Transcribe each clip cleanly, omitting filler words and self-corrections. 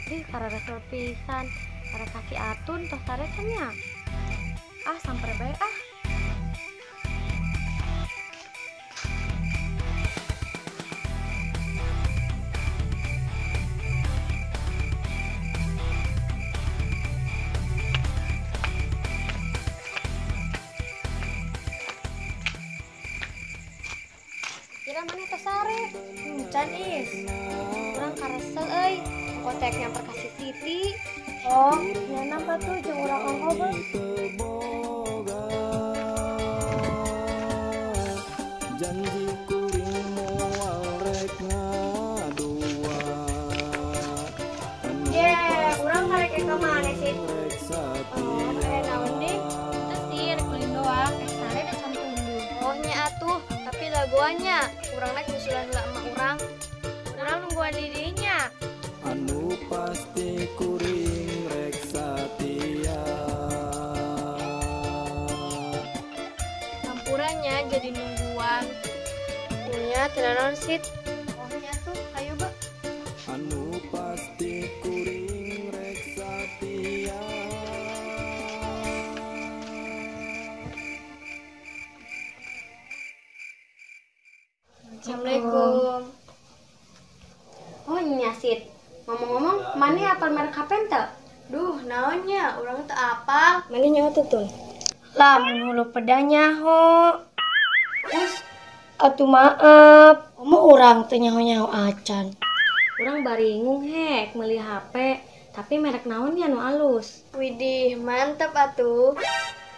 Ih, kararesel pisan. Karek ka si Atun tos sare can nya? Ah, samper bae ah. Kira mana tos sare? Can is. Urang karesel euy. Kotek nyamper ka si Siti. Oh, nya napa tuh jeung urang ongko beuh. Janji kuring moal rek ngadua. Ye, urang karek ka mana sih? Oh, aya naon deui? Teu sih, rek ulin doang. Rek sare da can tunduh. Oh nya atuh, tapi lagoannya urang rek nyusulan heula emak urang. Urang nungguan di dinya. Anu pasti kuring rek satia. Campurannya jadi nungguan. Punya tenanon sit. Oh nya tuh, ayo be. Anu pasti kuring rek satia. Assalamualaikum. Oh nya sit. Ngomong-ngomong, mana apal merek HP teu? Duh, naonnya? Urang teu apal. Mana nyaho tuh tun? Lah, mun hulu pedah nyaho. Terus, atuh maaf. Komo urang teu nyaho-nyaho acan. Urang baringung hek meuli HP, tapi merek naon nya nu alus? Widih, mantep atuh.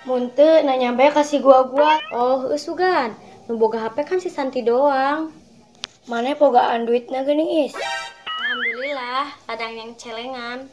Mun teu nanya bae ka si gua-gua. Oh, heueuh sugan. Nu boga HP kan si Santi doang. Maneh bogaan duitna geuning is? Alhamdulillah, ladang yang celengan.